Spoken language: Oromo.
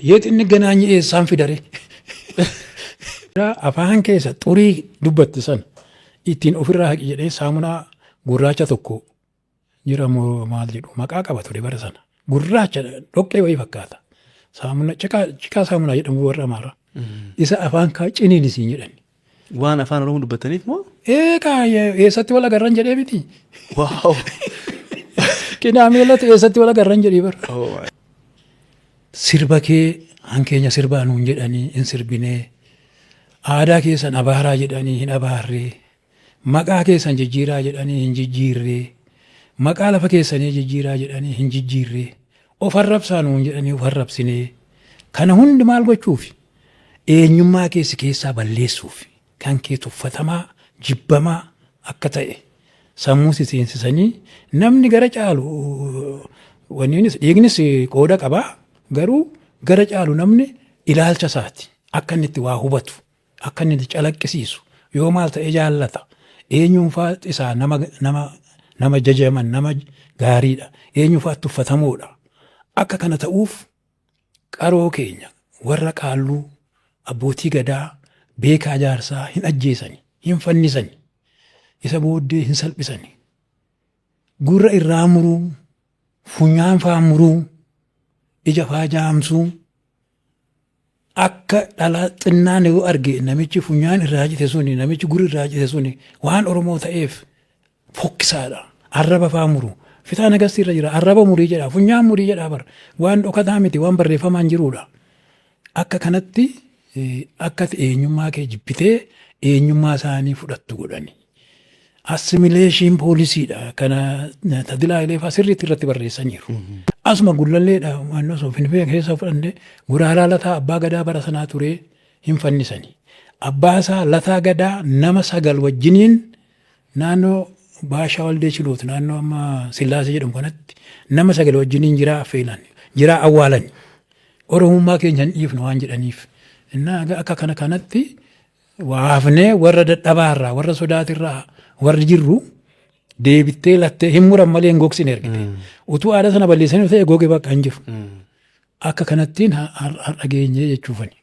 Yeet inni ganaanyi eessaan fidare? Afaan keessa xurii dubbatti sana ittiin ofirraa haqi jedhee saamunaa gurraacha tokko jira moo maal jedhu maqaa qaba ture bara sana. Gurraacha dhoqqee wayii fakkaata. Saamuna ciqaa ciqaa saamunaa jedhamu warra Amaaraa. Isa afaan kaa ciniin isiin jedhan. Waan afaan Oromoo dubbataniif moo? Ee kaa eessatti wal agarran jedhee miti. Wow. Qidaamee lata eessatti wal agarran jedhee bara. Oh my. Sirba kee hankeenya sirbaa nuun jedhanii hin sirbinee. Aadaa keessan abaaraa jedhanii hin abaarree. Maqaa keessan jijjiiraa jedhanii hin jijjiirree. Maqaa lafa keessanii jijjiiraa jedhanii hin jijjiirree. Of arrabsaa nuun jedhanii of arrabsinee. Kana hundi maal gochuufi? Eenyummaa kee si keessaa balleessuuf kan kee tuffatamaa, jibbamaa akka ta'e sammuu si seensisanii namni gara caalu wanniinis dhiignis qooda qaba garuu gara caalu namni ilaalcha isaati akka inni itti waa hubatu akka inni itti calaqqisiisu yoo maal ta'e jaallata eenyuunfaa isaa nama nama nama jajaman nama gaariidha eenyuunfaa tuffatamoodha akka kana ta'uuf qaroo keenya warra qaalluu abbootii gadaa beekaa jaarsaa hin ajjeesani hin fannisani isa booddee hin salphisani gurra irraa muruu funyaan faa muruu ija faa jaamsuu akka dhala xinnaan yoo arge namichi funyaan irraa cite suni namichi gurri irraa cite suni waan Oromoo ta'eef fokkisaadha. Arraba faa muru. Fitaa nagasti irra jira. Arraba murii jedha. Funyaan murii jedha bara. Waan dhokataa miti waan barreeffamaan jiruudha. Akka kanatti akka eenyummaa kee jibbitee eenyummaa isaanii fudhattu godhani. Assimilation poolisiidha. Kana Tadilaa Hayilee fa'aa sirriitti irratti barreessaniiru. Asuma Gullalleedha naannoo sun Finfinnee keessa fudhanne Guraaraa Lataa abbaa gadaa bara sanaa ture hin fannisani. Abbaa isaa Lataa Gadaa nama 9 wajjiniin naannoo Baashaa Waldee Chiloot naannoo amma Sillaasee jedhamu kanatti nama 9 wajjiniin jiraa affeelan jiraa awwaalan. Oromummaa keenya hin dhiifnu waan jedhaniif. Innaa akka kana kanatti Waa hafnee warra dadhabaarraa warra sodaatirraa warri jirru deebittee lattee hin muran malee hin gogsine ergite. Utuu aadaa sana balleessanii ta'e goge bakka hin jiru. Akka kanattiin har'a geenyee jechuufani.